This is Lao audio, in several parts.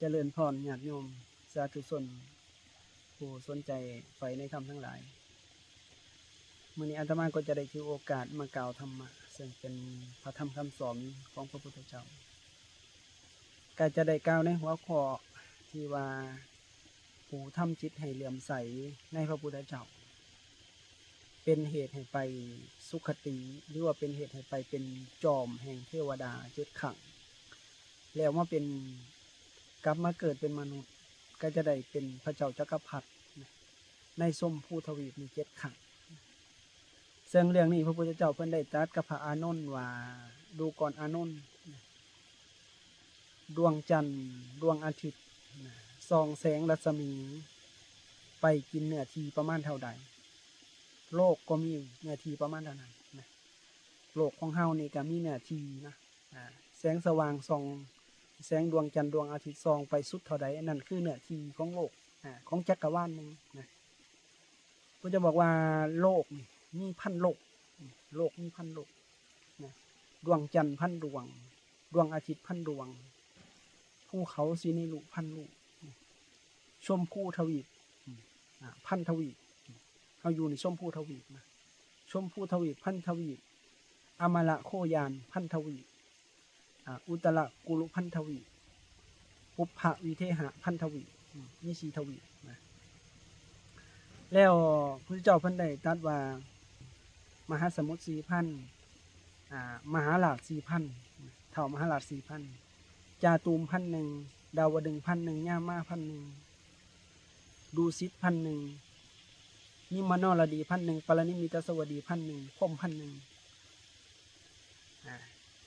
ຈະເລີນພອນຍາດໂຍມສາທຸຊົນຜູ້ສົນໃຈໃຝ່ໃນທຳທັງຫຼາຍ. ມື້ນີ້ອາດຕະມາກໍຈະໄດ້ຖືໂອກາດມາກ່າວທຳມະ ເຊິ່ງເປັນພະທຳຄຳສອນຂອງພະພຸດທະເຈົ້າ, ກໍຈະໄດ້ກ່າວໃນຫົວຂໍ້ທີ່ວ່າ ຜູ້ທຳຈິດໃຫ້ເຫຼື້ອມໃສໃນພະພຸດທະເຈົ້າ ເປັນເຫດໃຫ້ໄປສຸຄະຕິ ຫຼືວ່າເປັນເຫດໃຫ້ໄປເປັນຈອມແຫ່ງເທວະດາເຈັດຄັ້ງ ແລ້ວມາເປັນ ກັບມາເກີດເປັນມະນຸດ ກໍຈະໄດ້ເປັນພະເຈົ້າຈັກກະພັດໃນຊົມພູທະວີບນີ້ເຈັດຄັ້ງ. ເຊິ່ງເລື່ອງນີ້ພະພຸດທະເຈົ້າເພິ່ນໄດ້ຕັດກັບພະອານົນວ່າ ດູກ່ອນອານົນ ດວງຈັນ ດວງອາທິດ ສ່ອງແສງລັດສະໝີໄປກິນເນື້ອທີ່ປະມານເທົ່າໃດ ໂລກກໍມີເນື້ອທີ່ປະມານເທົ່ານັ້ນນະ. ໂລກຂອງເຮົານີ້ກໍມີເນື້ອທີ່ນະ ອາ ແສງສະຫວ່າງສ່ອງ ແສງດວງຈັນດວງອາທິດສ່ອງໄປສຸດເທົ່າໃດ ອັນນັ້ນຄືເນື້ອທີ່ຂອງໂລກ ອາ ຂອງຈັກກະວານໜຶ່ງນະ. ເພິ່ນຈະບອກວ່າໂລກນີ້ມີພັນໂລກ ໂລກມີພັນໂລກນະ ດວງຈັນພັນດວງ ດວງອາທິດພັນດວງ ພູເຂົາສີເນລຸພັນລູກ ຊົມພູທະວີບ ອາ ພັນທະວີບ ເຮົາຢູ່ໃນຊົມພູທະວີບນະ ຊົມພູທະວີບພັນທະວີບ ອະມາລະໂຄຍານພັນທະວີບ ອາ ອຸດຕະລະກຸລຸພັນທະວີບ ປຸບພະວິເທຫະພັນທະວີບ ອາ ມີສີ່ທະວີບນະ. ແລ້ວພະພຸດທະເຈົ້າເພິ່ນໄດ້ຕັດວ່າ ມະຫາສະໝຸດສີ່ພັນ ອາ ມະຫາລາດສີ່ພັນ ທ້າວມະຫາລາດສີ່ພັນ ຈາຕຸມພັນໜຶ່ງ ດາວະດຶງພັນໜຶ່ງ ຍາມາພັນໜຶ່ງ ດຸສິດພັນໜຶ່ງ ນິມມະນອລະດີພັນໜຶ່ງ ປະລະນິມມິຕະສະຫວັດດີພັນໜຶ່ງ ພົມພັນໜຶ່ງ ອາ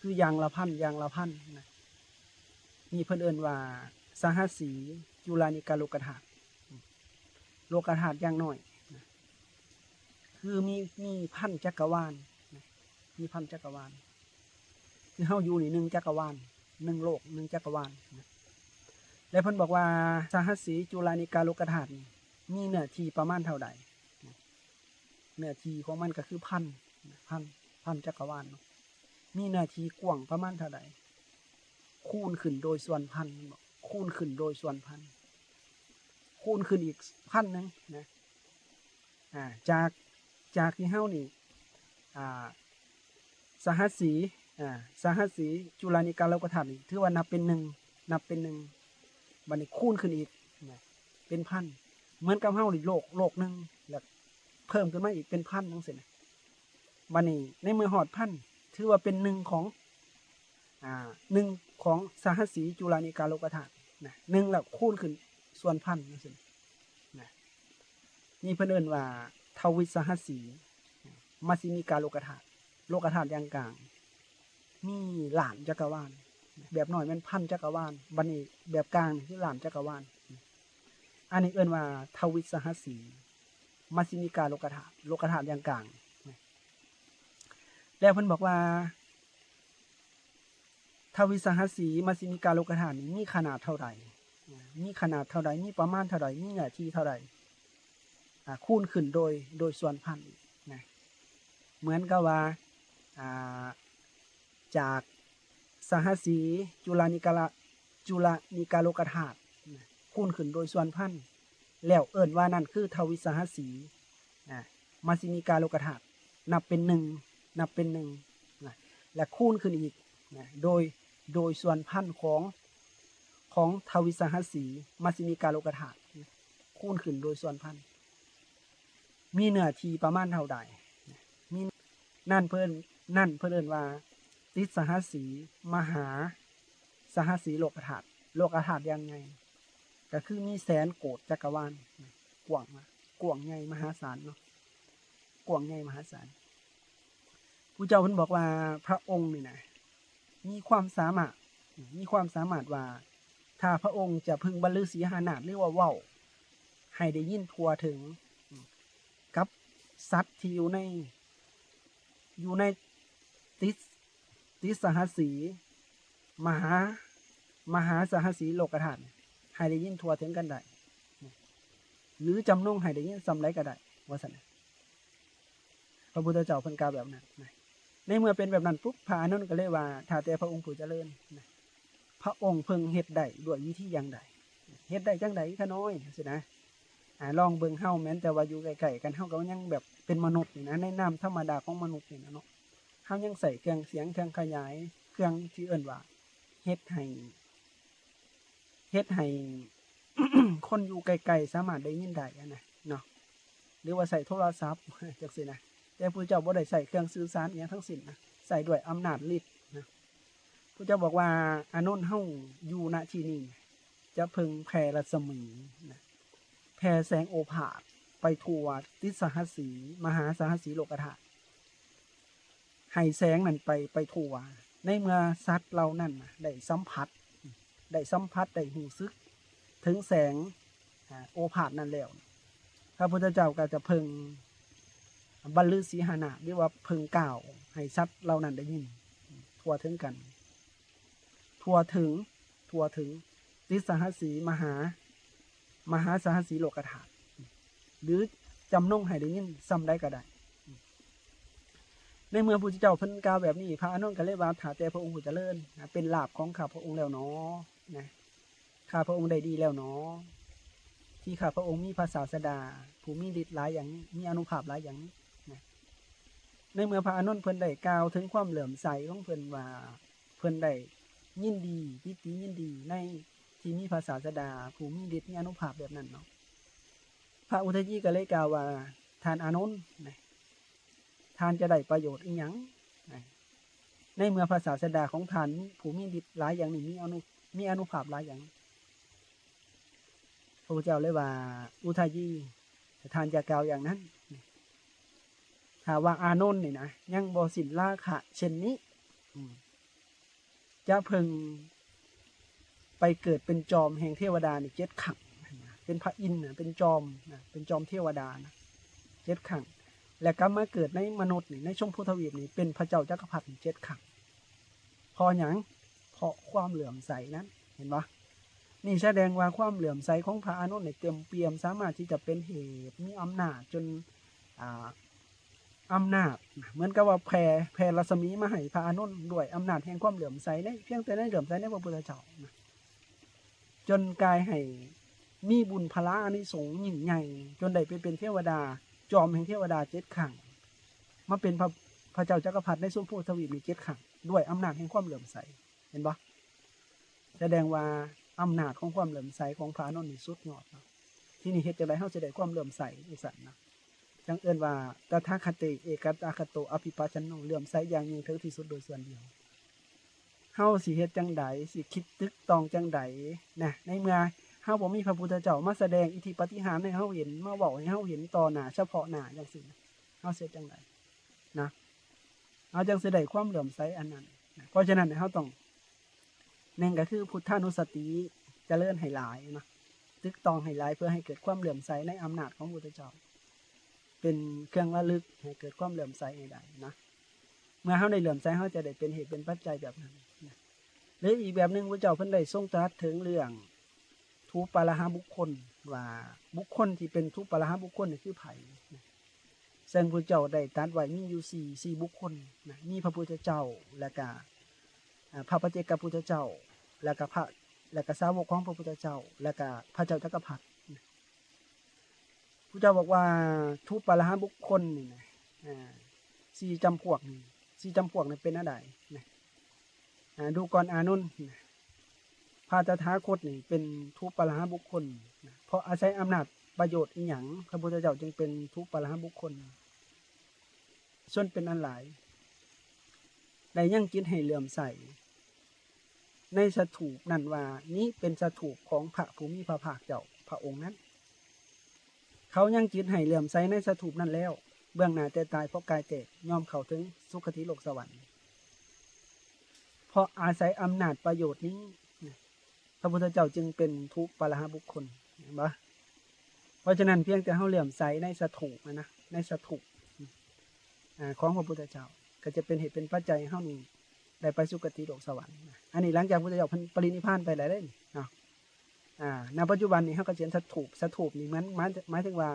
ຄືຢ່າງລະພັນ ຢ່າງລະພັນນະ. ນີ້ເພິ່ນເອີ້ນວ່າ ສະຫັດສີຈຸລານິກາໂລກະທາດ ໂລກະທາດຢ່າງໜ້ອຍນະ ຄືມີ ມີພັນຈັກກະວານນະ ມີພັນຈັກກະວານ ຄືເຮົາຢູ່ນີ້ໜຶ່ງຈັກກະວານ ໜຶ່ງໂລກ ໜຶ່ງຈັກກະວານນະ. ແລະເພິ່ນບອກວ່າ ສະຫັດສີຈຸລານິກາໂລກະທາດນີ້ ມີເນື້ອທີ່ປະມານເທົ່າໃດນະ ເນື້ອທີ່ຂອງມັນກໍຄືພັນ ພັນ ພັນຈັກກະວານເນາະ ມີເນື້ອທີ່ກວ້າງປະມານເທົ່າໃດ ຄູນຂຶ້ນໂດຍສ່ວນພັນ ແມ່ນບໍ່ ຄູນຂຶ້ນໂດຍສ່ວນພັນ ຄູນຂຶ້ນອີກພັນໜຶ່ງນະ ອາ ຈາກ ຈາກທີ່ເຮົານີ້ ອາ ສະຫັດສີ ອາ ສະຫັດສີຈຸລານິກາໂລກະທາດນີ້ ຖືວ່ານັບເປັນໜຶ່ງ ນັບເປັນໜຶ່ງ ບັດນີ້ຄູນຂຶ້ນອີກນະ ເປັນພັນ ເໝືອນກັບເຮົານີ້ໂລກ ໂລກໜຶ່ງ ແລ້ວເພີ່ມຂຶ້ນມາອີກເປັນພັນ ຈັ່ງຊີ້ນະ. ບັດນີ້ໃນເມື່ອຮອດພັນ ຖືວ່າເປັນໜຶ່ງຂອງ ອາ ໜຶ່ງຂອງສະຫັດສີຈຸລານິກາໂລກະທາດນະ ໜຶ່ງແລ້ວຄູນຂຶ້ນສ່ວນພັນ ຈັ່ງຊີ້ນະ. ນີ້ເພິ່ນເອີ້ນວ່າ ທະວິດສະຫັດສີ ມັດຊິມີກາໂລກະທາດ ໂລກະທາດຢ່າງກາງ ມີລ້ານຈັກກະວານ ແບບນ້ອຍແມ່ນພັນຈັກກະວານ ບັດນີ້ແບບກາງນີ້ຄືລ້ານຈັກກະວານ. ອັນນີ້ເອີ້ນວ່າ ທະວິດສະຫັດສີ ມັດຊິມີກາໂລກະທາດ ໂລກະທາດຢ່າງກາງ. ແລ້ວເພິ່ນບອກວ່າ ທະວິດສະຫັດສີ ມັດຊິມີກາໂລກະທາດນີ້ ມີຂະໜາດເທົ່າໃດ ມີຂະໜາດເທົ່າໃດ ມີປະມານເທົ່າໃດ ມີເນື້ອທີ່ເທົ່າໃດ ອາ ຄູນຂຶ້ນໂດຍ ໂດຍສ່ວນພັນນະ ເໝືອນກັບວ່າ ອາ ຈາກສະຫັດສີຈຸລານິກາລະ ຈຸລານິກາໂລກະທາດນະ ຄູນຂຶ້ນໂດຍສ່ວນພັນ ແລ້ວເອີ້ນວ່ານັ້ນຄືທະວິດສະຫັດສີ ອາ ມັດຊິມີກາໂລກະທາດ ນັບເປັນໜຶ່ງ ນັບເປັນໜຶ່ງນະ ແລະ ຄູນຂຶ້ນອີກນະ ໂດຍ ໂດຍສ່ວນພັນຂອງ ຂອງທະວິດສະຫັດສີ ມັດຊິມີກາໂລກະທາດນະ ຄູນຂຶ້ນໂດຍສ່ວນພັນ ມີເນື້ອທີ່ປະມານເທົ່າໃດ ມີ ນັ້ນເພິ່ນ ນັ້ນເພິ່ນເອີ້ນວ່າ ຕິສະຫັດສີ ມະຫາສະຫັດສີໂລກະທາດ ໂລກະທາດຢ່າງໃຫຍ່ ກໍຄືມີແສນໂກດຈັກກະວານ ກວ້າງ ກວ້າງໃຫຍ່ມະຫາສານເນາະ ກວ້າງໃຫຍ່ມະຫາສານ. ຜູ້ເຈົ້າເພິ່ນບອກວ່າພະອົງນີ້ນະ ມີຄວາມສາມາດ ມີຄວາມສາມາດວ່າ ຖ້າພະອົງຈະເພິ່ງບັນລືສີຫານາດ ຫຼືວ່າເວົ້າໃຫ້ໄດ້ຍິນທົ່ວເຖິງ ກັບສັດທີ່ຢູ່ໃນ ຢູ່ໃນຕິສ ຕິສະຫັດສີ ມະຫາ ມະຫາສະຫັດສີໂລກະທາດ ໃຫ້ໄດ້ຍິນທົ່ວເຖິງກັນໄດ້ ຫຼືຈຳນົງໃຫ້ໄດ້ຍິນສ່ຳໃດກໍໄດ້ ວ່າຊັ້ນນະ. ພະພຸດທະເຈົ້າເພິ່ນກ່າວແບບນັ້ນນະ. ໃນເມື່ອເປັນແບບນັ້ນປຸບ ພະອານົນກໍເລີຍວ່າ ຂ້າແຕ່ພະອົງຜູ້ຈະເລີນນະ, ພະອົງເພິ່ນເຮັດໄດ້ດ້ວຍວິທີຢ່າງໃດ? ເຮັດໄດ້ຈັ່ງໃດຂະນ້ອຍ? ຈັ່ງຊີ້ນະ. ອາ ລອງເບິ່ງເຮົາ ແມ່ນແຕ່ວ່າຢູ່ໃກ້ໆກັນ ເຮົາກໍຍັງແບບເປັນມະນຸດນີ້ນະ ໃນນາມທຳມະດາຂອງມະນຸດນີ້ນະເນາະ ເຮົາຍັງໃຊ້ເຄື່ອງສຽງ ເຄື່ອງຂະຫຍາຍ ເຄື່ອງທີ່ເອີ້ນວ່າເຮັດໃຫ້ ເຮັດໃຫ້ຄົນຢູ່ໄກໆສາມາດໄດ້ຍິນໄດ້ຫັ້ນນະເນາະ ຫຼືວ່າໃຊ້ໂທລະສັບ ຈັ່ງຊີ້ນະ. ແຕ່ພະເຈົ້າບໍ່ໄດ້ໃຊ້ເຄື່ອງສື່ສານອີ່ຫຍັງທັງສິ້ນນະ ໃຊ້ດ້ວຍອຳນາດລິດນະ. ພະເຈົ້າບອກວ່າ ອານົນ ເຮົາຢູ່ ນະ ທີ່ນີ້ ຈະເພິ່ງແຜ່ລັດສະໝີນະ ແຜ່ແສງໂອພາດໄປທົ່ວຕິສະຫັດສີ ມະຫາສະຫັດສີໂລກະທາດ ໃຫ້ແສງນັ້ນໄປ ໄປທົ່ວ. ໃນເມື່ອສັດເຫຼົ່ານັ້ນນະໄດ້ສຳຜັດ ໄດ້ສຳຜັດ ໄດ້ຮູ້ສຶກເຖິງແສງ ອາ ໂອພາດນັ້ນແລ້ວ ພະພຸດທະເຈົ້າກໍຈະເພິ່ງບັນລືສີຫານາດ ຫຼືວ່າເພິ່ງກ່າວໃຫ້ສັດເຫຼົ່ານັ້ນໄດ້ຍິນທົ່ວເຖິງກັນ ທົ່ວເຖິງ ທົ່ວເຖິງຕິສະຫັດສີມະຫາ ມະຫາສະຫັດສີໂລກະທາດ ຫຼືຈຳນົງໃຫ້ໄດ້ຍິນສ່ຳໃດກໍໄດ້. ໃນເມື່ອພະພຸດທະເຈົ້າເພິ່ນກ່າວແບບນີ້ ພະອານົນກໍເລີຍວ່າ ຂ້າແຕ່ພະອົງຜູ້ຈະເລີນ ເປັນລາບຂອງຂ້າພະອົງແລ້ວໜໍ ນະ ຂ້າພະອົງໄດ້ດີແລ້ວໜໍ ທີ່ຂ້າພະອົງມີພະສາສະດາຜູ້ມີລິດຫຼາຍຢ່າງນີ້ ມີອານຸພາບຫຼາຍຢ່າງນີ້ນະ. ໃນເມື່ອພະອານົນເພິ່ນໄດ້ກ່າວເຖິງຄວາມເຫຼື້ອມໃສຂອງເພິ່ນວ່າ ເພິ່ນໄດ້ຍິນດີປິຕິຍິນດີໃນທີ່ມີພະສາສະດາຜູ້ມີລິດມີອານຸພາບແບບນັ້ນເນາະ ພະອຸທະຢີກໍເລີຍກ່າວວ່າ ທ່ານອານົນນະ ທ່ານຈະໄດ້ປະໂຫຍດອີ່ຫຍັງ ໃນເມື່ອພະສາສະດາຂອງທ່ານຜູ້ມີລິດຫຼາຍຢ່າງນີ້ ມີອານຸ ມີອານຸພາບຫຼາຍຢ່າງ? ພະພຸດທະເຈົ້າເລີຍວ່າ ອຸທະຢີ ທ່ານຢ່າກ່າວຢ່າງນັ້ນ ຖ້າວ່າອານົນນີ້ນະ ຍັງບໍ່ສິ້ນລາຄະເຊັ່ນນີ້ ອາ ຈະເພິ່ງໄປເກີດເປັນຈອມແຫ່ງເທວະດານີ້ເຈັດຄັ້ງ ເປັນພະອິນນະ ເປັນຈອມນະ ເປັນຈອມເທວະດານະເຈັດຄັ້ງ ແລະກັບມາເກີດໃນມະນຸດນີ້ ໃນຊົມພູທະວີບນີ້ ເປັນພະເຈົ້າຈັກກະພັດເຈັດຄັ້ງ. ເພາະຫຍັງ? ເພາະຄວາມເຫຼື້ອມໃສນັ້ນ ເຫັນບໍ່? ນີ້ສະແດງວ່າຄວາມເຫຼື້ອມໃສຂອງພະອານົນນີ້ເຕັມປ່ຽມ ສາມາດທີ່ຈະເປັນເຫດ ມີອຳນາດຈົນ ອາ ອຳນາດ ເໝືອນກັບວ່າແຜ່ ແຜ່ລັດສະໝີມາໃຫ້ພະອານົນດ້ວຍອຳນາດແຫ່ງຄວາມເຫຼື້ອມໃສໃນ ພຽງແຕ່ໃນເຫຼື້ອມໃສໃນພະພຸດທະເຈົ້ານະ ຈົນກາຍໃຫ້ມີບຸນພະລາອານິສົງຍິ່ງໃຫຍ່ ຈົນໄດ້ໄປເປັນເທວະດາ ຈອມແຫ່ງເທວະດາເຈັດຄັ້ງ ມາເປັນພະ ພະເຈົ້າຈັກກະພັດໃນຊົມພູທະວີບນີ້ເຈັດຄັ້ງ ດ້ວຍອຳນາດແຫ່ງຄວາມເຫຼື້ອມໃສ ເຫັນບໍ່? ສະແດງວ່າອຳນາດຂອງຄວາມເຫຼື້ອມໃສຂອງພະອານົນນີ້ສຸດຍອດເນາະ. ທີນີ້ເຮັດຈັ່ງໃດເຮົາຊິໄດ້ຄວາມເຫຼື້ອມໃສຈັ່ງຊັ້ນນະ? ຈັ່ງເອີ້ນວ່າ ຕະຖາຄະເຕ ເອກະຕາຄະໂຕ ອະພິປັດຊະໂນ ເຫຼື້ອມໃສຢ່າງຍິ່ງເຖິງທີ່ສຸດໂດຍສ່ວນດຽວ. ເຮົາຊິເຮັດຈັ່ງໃດ? ຊິຄິດຕຶກຕອງຈັ່ງໃດນະ? ໃນເມື່ອເຮົາບໍ່ມີພະພຸດທະເຈົ້າມາສະແດງອິດທິປາຕິຫານໃຫ້ເຮົາເຫັນ ມາເວົ້າໃຫ້ເຮົາເຫັນຕໍ່ໜ້າ ສະເພາະໜ້າຈັ່ງຊີ້ນະ ເຮົາຊິເຮັດຈັ່ງໃດນະ? ເຮົາຈັ່ງຊິໄດ້ຄວາມເຫຼື້ອມໃສອັນນັ້ນນະ. ເພາະສະນັ້ນເຮົາຕ້ອງ ໜຶ່ງກໍຄືພຸດທານຸສະຕິ ຈະເລີນໃຫ້ຫຼາຍເນາະ ຕຶກຕອງໃຫ້ຫຼາຍ ເພື່ອໃຫ້ເກີດຄວາມເຫຼື້ອມໃສໃນອຳນາດຂອງພະພຸດທະເຈົ້າ ເປັນເຄື່ອງລະລຶກໃຫ້ເກີດຄວາມເຫຼື້ອມໃສໃຫ້ໄດ້ນະ. ເມື່ອເຮົາໄດ້ເຫຼື້ອມໃສ ເຮົາຈະໄດ້ເປັນເຫດເປັນປັດໄຈແບບນັ້ນນະ. ຫຼືອີກແບບໜຶ່ງ ພະເຈົ້າເພິ່ນໄດ້ຊົງຕະລັດເຖິງເລື່ອງ ທຸປາລະຫະບຸກຄົນ ວ່າບຸກຄົນທີ່ເປັນທຸປາລະຫະບຸກຄົນນີ້ຄືໃຜນະ? ເຊິ່ງພະເຈົ້າໄດ້ຕັດໄວ້ມີຢູ່ສີ່ ສີ່ບຸກຄົນນະ ມີພະພຸດທະເຈົ້າ ແລ້ວກະ ອາ ພະປັດເຈກະພຸດທະເຈົ້າ ແລ້ວກະພະ ແລ້ວກະສາວົກຂອງພະພຸດທະເຈົ້າ ແລ້ວກະພະເຈົ້າຈັກກະພັດນະ. ພະເຈົ້າບອກວ່າ ທຸປາລະຫະບຸກຄົນນີ້ນະ ອາ ສີ່ຈຳພວກນີ້ ສີ່ຈຳພວກນີ້ເປັນແນວໃດນະ? ອາ ດູກ່ອນອານົນນະ ພະຕະຖາຄົດນີ້ເປັນທຸປາລະຫະບຸກຄົນນະ ເພາະອາໄສອຳນາດປະໂຫຍດອີ່ຫຍັງ ພະພຸດທະເຈົ້າຈຶ່ງເປັນທຸປາລະຫະບຸກຄົນ? ຊົນເປັນອັນຫຼາຍໄດ້ຍັງຈິດໃຫ້ເຫຼື້ອມໃສໃນສະຖູບນັ້ນວ່າ ນີ້ເປັນສະຖູບຂອງພະຜູ້ມີພະພາກເຈົ້າພະອົງນັ້ນ. ເຂົາຍັງຈິດໃຫ້ເຫຼື້ອມໃສໃນສະຖູບນັ້ນແລ້ວ ເບື້ອງໜ້າແຕ່ຕາຍເພາະກາຍແຕກ ຍອມເຂົ້າເຖິງສຸຄະຕິໂລກສະຫວັນ. ເພາະອາໄສອຳນາດປະໂຫຍດນີ້ ພະພຸດທະເຈົ້າຈຶ່ງເປັນທຸປາລະຫະບຸກຄົນ ເຫັນບໍ່? ເພາະສະນັ້ນ ພຽງແຕ່ເຮົາເຫຼື້ອມໃສໃນສະຖູບນະ ໃນສະຖູບ ອາ ຂອງພະພຸດທະເຈົ້າ ກໍຈະເປັນເຫດເປັນປັດໄຈໃຫ້ເຮົານີ້ໄດ້ໄປສຸຄະຕິໂລກສະຫວັນນະ. ອັນນີ້ຫຼັງຈາກພະພຸດທະເຈົ້າເພິ່ນປະລິນິບພານໄປແລ້ວເດ້ເນາະ. ອາ ນະປັດຈຸບັນນີ້ເຮົາກໍຈະເຫັນສະຖູບ ສະຖູບນີ້ເໝືອນ ໝາຍ ໝາຍເຖິງວ່າ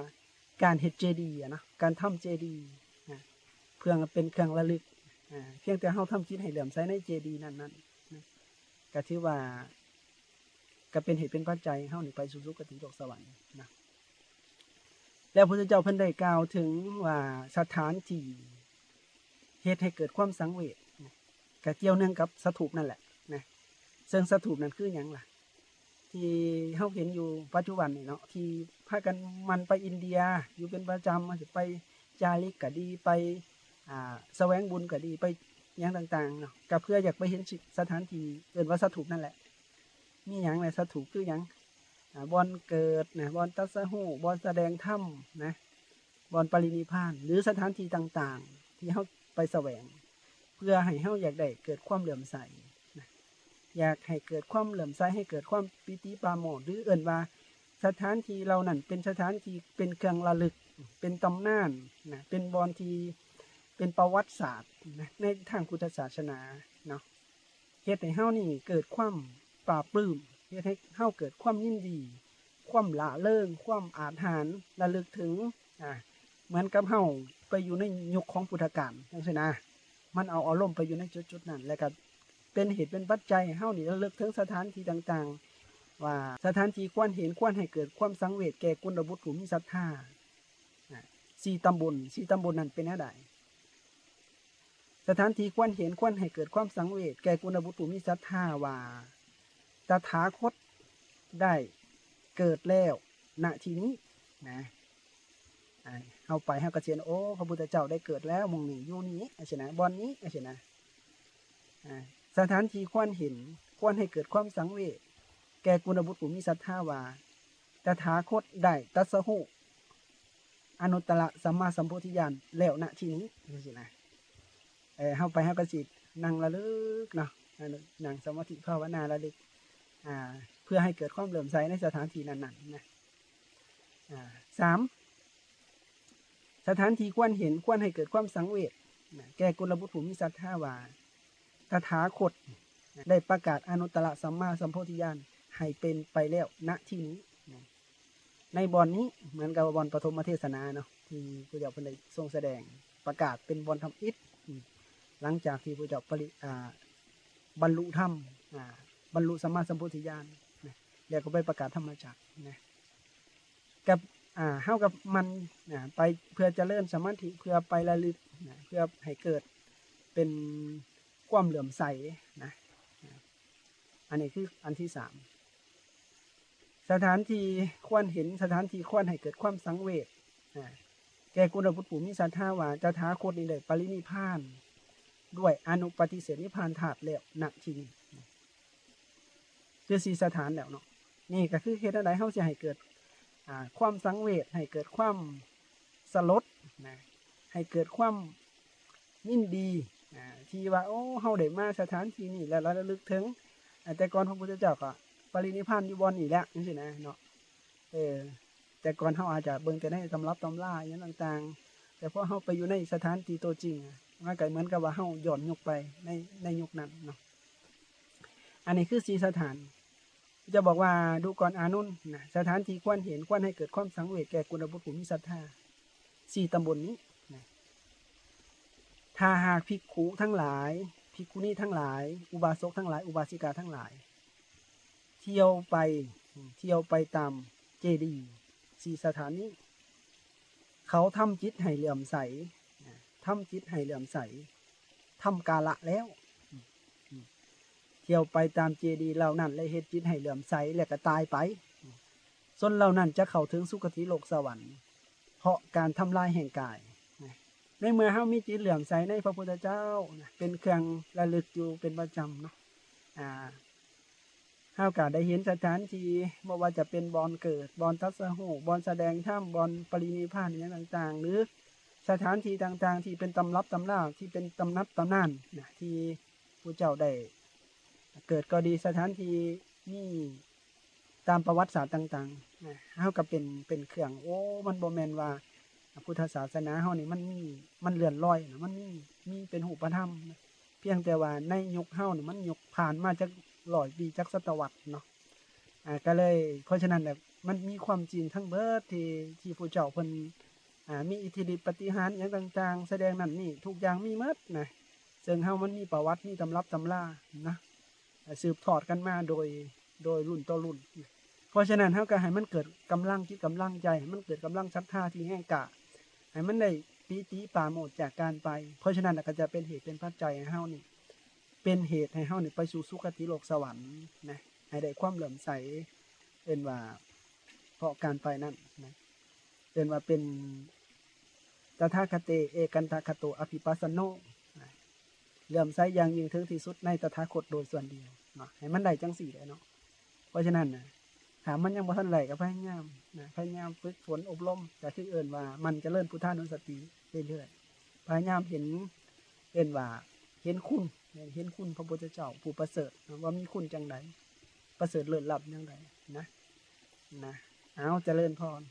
ການເຮັດເຈດີອະເນາະ ການທຳເຈດີນະ ເພື່ອເປັນເຄື່ອງລະລຶກ ອາ ພຽງແຕ່ເຮົາທຳຈິດໃຫ້ເຫຼື້ອມໃສໃນເຈດີນັ້ນໆນະ. ກໍຖືວ່າ ກໍເປັນເຫດເປັນປັດໄຈໃຫ້ເຮົານີ້ໄປສູ່ສຸຄະຕິໂລກສະຫວັນນະ. ແລ້ວພະພຸດທະເຈົ້າເພິ່ນໄດ້ກ່າວເຖິງວ່າສະຖານທີ່ເຮັດໃຫ້ເກີດຄວາມສັງເວດນະ ກໍກ່ຽວເນື່ອງກັບສະຖູບນັ້ນແຫຼະນະ. ເຊິ່ງສະຖູບນັ້ນຄືຫຍັງລະ? ທີ່ເຮົາເຫັນຢູ່ປັດຈຸບັນນີ້ເນາະ ທີ່ພາກັນໝັ່ນໄປອິນເດຍຢູ່ເປັນປະຈຳ ວ່າຊິໄປຈາລິກກໍດີ ໄປ ອ່າ ສະແຫວງບຸນກໍດີ ໄປຫຍັງຕ່າງໆເນາະ ກໍເພື່ອຢາກໄປເຫັນ ສ- ສະຖານທີ່ເອີ້ນວ່າສະຖູບນັ້ນແຫຼະ. ມີຫຍັງແດ່? ສະຖູບຄືຫຍັງ? ອ່າ ບ່ອນເກີດນະ ບ່ອນຕັດສະຮູ້ ບ່ອນສະແດງທຳນະ ບ່ອນປະລິນິບພານ ຫຼື ສະຖານທີ່ຕ່າງໆ ທີ່ເຮົາໄປສະແຫວງ ເພື່ອໃຫ້ເຮົາຢາກໄດ້ເກີດຄວາມເຫຼື້ອມໃສນະ ຢາກໃຫ້ເກີດຄວາມເຫຼື້ອມໃສ ໃຫ້ເກີດຄວາມປີຕິປາໂມດ ຫຼື ເອີ້ນວ່າສະຖານທີ່ເຫຼົ່ານັ້ນເປັນສະຖານທີ່ເປັນເຄື່ອງລະລຶກ ເປັນຕຳນານນະ ເປັນບ່ອນທີ່ເປັນປະຫວັດສາດນະ ໃນທາງພຸດທະສາສະໜາເນາະ. ເຮັດໃຫ້ເຮົານີ້ເກີດຄວາມປາບປຶ້ມ ເຮັດໃຫ້ເຮົາເກີດຄວາມຍິນດີ ຄວາມລ່າເລີງ ຄວາມອາດຫານ ລະລຶກເຖິງ ອ່າ ເໝືອນກັບເຮົາໄປຢູ່ໃນຍຸກຂອງພຸດທະການຈັ່ງຊີ້ນະ. ມັນເອົາອາລົມໄປຢູ່ໃນຈຸດໆນັ້ນ ແລ້ວກໍເປັນເຫດເປັນປັດໄຈໃຫ້ເຮົານີ້ລະລຶກເຖິງສະຖານທີ່ຕ່າງໆ ວ່າສະຖານທີ່ຄວນເຫັນ ຄວນໃຫ້ເກີດຄວາມສັງເວດແກ່ກຸນລະບຸດຜູ້ມີສັດທາ. ອ່າ ສີ່ຕຳບົນ ສີ່ຕຳບົນນັ້ນເປັນແນວໃດ? ສະຖານທີ່ຄວນເຫັນ ຄວນໃຫ້ເກີດຄວາມສັງເວດແກ່ກຸນລະບຸດຜູ້ມີສັດທາວ່າ ຕະຖາຄົດໄດ້ເກີດແລ້ວ ນະ ທີ່ນີ້ນະ. ອ່າ ເຮົາໄປເຮົາກໍຊິເຫັນ ໂອ້ ພະພຸດທະເຈົ້າໄດ້ເກີດແລ້ວ ໝ່ອງນີ້ ຢູ່ນີ້ ຈັ່ງຊີ້ນະ ບ່ອນນີ້ ຈັ່ງຊີ້ນະ. ອ່າ ສະຖານທີ່ຄວນເຫັນ ຄວນໃຫ້ເກີດຄວາມສັງເວດແກ່ກຸນລະບຸດຜູ້ມີສັດທາວ່າ ຕະຖາຄົດໄດ້ຕັດສະຮູ້ອະນຸດຕະລະສຳມາສຳໂພທິຍານແລ້ວ ນະ ທີ່ນີ້ ຈັ່ງຊີ້ນະ. ເອີ ເຮົາໄປເຮົາກໍຊິນັ່ງລະລຶກເນາະ ນັ່ງສະມາທິພາວະນາລະລຶກ ອ່າ ເພື່ອໃຫ້ເກີດຄວາມເຫຼື້ອມໃສໃນສະຖານທີ່ນັ້ນໆນະ. ອ່າ ສາມ ສະຖານທີ່ຄວນເຫັນ ຄວນໃຫ້ເກີດຄວາມສັງເວດນະ ແກ່ກຸນລະບຸດຜູ້ມີສັດທາວ່າ ຕະຖາຄົດໄດ້ປະກາດອະນຸດຕະລະສຳມາສຳໂພທິຍານໃຫ້ເປັນໄປແລ້ວ ນະ ທີ່ນີ້ນະ. ໃນບ່ອນນີ້ເໝືອນກັບວ່າບ່ອນປະຖົມມະເທສະນາເນາະ ທີ່ພະເຈົ້າເພິ່ນໄດ້ຊົງສະແດງປະກາດເປັນບ່ອນທຳອິດ ອາ ຫຼັງຈາກທີ່ພະເຈົ້າປະລິ ອ່າ ບັນລຸທຳ ອ່າ ບັນລຸສຳມາສຳໂພທິຍານນະ ແລ້ວກໍໄປປະກາດທຳມະຈັກນະ ກັບ ອ່າ ເຮົາກັບໝັ່ນນະ ໄປເພື່ອຈະເລີນສະມາທິ ເພື່ອໄປລະລຶກນະ ເພື່ອໃຫ້ເກີດເປັນຄວາມເຫຼື້ອມໃສນະ. ອັນນີ້ຄືອັນທີສາມ ສະຖານທີ່ຄວນເຫັນ ສະຖານທີ່ຄວນໃຫ້ເກີດຄວາມສັງເວດ ອ່າ ແກ່ກຸນລະບຸດຜູ້ມີສັດທາວ່າ ຕະຖາຄົດນີ້ໄດ້ປະລິນິບພານດ້ວຍອະນຸປະຕິເສດນິບພານທາດແລ້ວ ນະ ທີ່ນີ້ ຄືສີ່ສະຖານແລ້ວເນາະ. ນີ້ກໍຄືເຮັດແນວໃດເຮົາຊິໃຫ້ເກີດ ອ່າ ຄວາມສັງເວດ ໃຫ້ເກີດຄວາມສະຫຼົດນະ ໃຫ້ເກີດຄວາມ ຍິນດີ ອ່າ ທີ່ວ່າ ໂອ້ ເຮົາໄດ້ມາສະຖານທີ່ນີ້ ແລ້ວລະລຶກເຖິງ ອ່າ ແຕ່ກ່ອນພະພຸດທະເຈົ້າກໍປະລິນິບພານຢູ່ບ່ອນນີ້ແຫຼະ ຈັ່ງຊີ້ນະເນາະ. ເອີ ແຕ່ກ່ອນເຮົາອາດຈະເບິ່ງແຕ່ໃນຕຳລັບຕຳລາຫຍັງຕ່າງໆ ແຕ່ພໍເຮົາໄປຢູ່ໃນສະຖານທີ່ຕົວຈິງ ມັນກໍເໝືອນກັບວ່າເຮົາຍ້ອນຍຸກໄປໃນ ໃນຍຸກນັ້ນເນາະ. ອັນນີ້ຄືສີ່ສະຖານ ຈະບອກວ່າ ດູກ່ອນອານົນນະ ສະຖານທີ່ຄວນເຫັນ ຄວນໃຫ້ເກີດຄວາມສັງເວດແກ່ກຸນລະບຸດຜູ້ມີສັດທາ ສີ່ຕຳບົນນີ້ນະ ຖ້າຫາກພິກຂຸທັງຫຼາຍ ພິກຂຸນີທັງຫຼາຍ ອຸບາສົກທັງຫຼາຍ ອຸບາສິກາທັງຫຼາຍ ທ່ຽວໄປ ທ່ຽວໄປຕາມເຈດີສີ່ສະຖານນີ້ ເຂົາທຳຈິດໃຫ້ເຫຼື້ອມໃສ ທຳຈິດໃຫ້ເຫຼື້ອມໃສ ທຳກາລະແລ້ວ ທ່ຽວໄປຕາມເຈດີເຫຼົ່ານັ້ນ ແລະ ເຮັດຈິດໃຫ້ເຫຼື້ອມໃສ ແລະ ກໍຕາຍໄປ ຊົນເຫຼົ່ານັ້ນຈະເຂົ້າເຖິງສຸຄະຕິໂລກສະຫວັນ ເພາະການທຳລາຍແຫ່ງກາຍ. ໃນເມື່ອເຮົາມີຈິດເຫຼື້ອມໃສໃນພະພຸດທະເຈົ້າ ເປັນເຄື່ອງລະລຶກຢູ່ເປັນປະຈຳເນາະ ອ່າ ເຮົາກໍໄດ້ເຫັນສະຖານທີ່ ບໍ່ວ່າຈະເປັນບ່ອນເກີດ, ບ່ອນຕັດສະຮູ້, ບ່ອນສະແດງທຳ, ບ່ອນປະລິນິບພານ ອີ່ຫຍັງຕ່າງໆ ຫຼື ສະຖານທີ່ຕ່າງໆ ທີ່ເປັນຕຳລັບຕຳລາ ທີ່ເປັນຕຳນັບຕຳນານນະ ທີ່ຜູ້ເຈົ້າໄດ້ເກີດກໍດີ, ສະຖານທີ່ມີຕາມປະຫວັດສາດຕ່າງໆນະ ເຮົາກໍເປັນ ເປັນເຄື່ອງ ໂອ້ ມັນບໍ່ແມ່ນວ່າພຸດທະສາສະໜາເຮົານີ້ ມັນມີ ມັນເລື່ອນລອຍນະ ມັນມີ ມີເປັນຮູບປະທຳນະ. ພຽງແຕ່ວ່າໃນຍຸກເຮົານີ້ ມັນຍຸກຜ່ານມາຈັກຮ້ອຍປີ ຈັກສະຕະວັດເນາະ ອ່າ ກໍເລີຍ ເພາະສະນັ້ນແຫຼະ ມັນມີຄວາມຈິງທັງເບິດທີ່ ທີ່ຜູ້ເຈົ້າເພິ່ນ ອ່າ ມີອິດທິລິດປາຕິຫານຫຍັງຕ່າງໆ ສະແດງນັ້ນນີ້ ທຸກຢ່າງມີໝົດນະ. ເຊິ່ງເຮົາມັນມີປະຫວັດ ມີຕຳລັບຕຳລານະ. ສືບທອດກັນມາໂດຍ ໂດຍລຸ້ນຕໍ່ລຸ້ນ. ເພາະສະນັ້ນ ເຮົາກໍໃຫ້ມັນເກີດກຳລັງຈິດກຳລັງໃຈ, ໃຫ້ມັນເກີດກຳລັງສັດທາທີ່ແຮງກ້າ, ໃຫ້ມັນໄດ້ປີຕິປາໂມດຈາກການໄປ. ເພາະສະນັ້ນ ກໍຈະເປັນເຫດເປັນປັດໄຈໃຫ້ເຮົານີ້ ເປັນເຫດໃຫ້ເຮົານີ້ໄປສູ່ສຸຄະຕິໂລກສະຫວັນນະ, ໃຫ້ໄດ້ຄວາມເຫຼື້ອມໃສ. ເອີ້ນວ່າ ເພາະການໄປນັ້ນນະ ເອີ້ນວ່າເປັນ ຕະຖາຄະເຕ ເອກັນຕະຄະໂຕ ອະພິປັດສະໂນ ນະ, ເຫຼື້ອມໃສຢ່າງຍິ່ງເຖິງທີ່ສຸດໃນຕະຖາຄົດໂດຍສ່ວນດຽວເນາະ, ໃຫ້ມັນໄດ້ຈັ່ງຊີ້ແຫຼະເນາະ. ເພາະສະນັ້ນນະ ຖ້າມັນຍັງບໍ່ທັນໄດ້ ກໍພະຍາຍາມນະ, ພະຍາຍາມຝຶກຝົນອົບຮົມ, ກໍຄືເອີ້ນວ່າໝັ່ນຈະເລີນພຸດທານຸສະຕິເລື້ອຍໆ, ພະຍາຍາມເຫັນ ເອີ້ນວ່າເຫັນຄຸນ, ເຫັນຄຸນພະພຸດທະເຈົ້າຜູ້ປະເສີດນະ ວ່າມີຄຸນຈັ່ງໃດ, ປະເສີດເລີດລ້ຳຈັ່ງໃດນະ, ນະ. ເອົາ ຈະເລີນພອນ.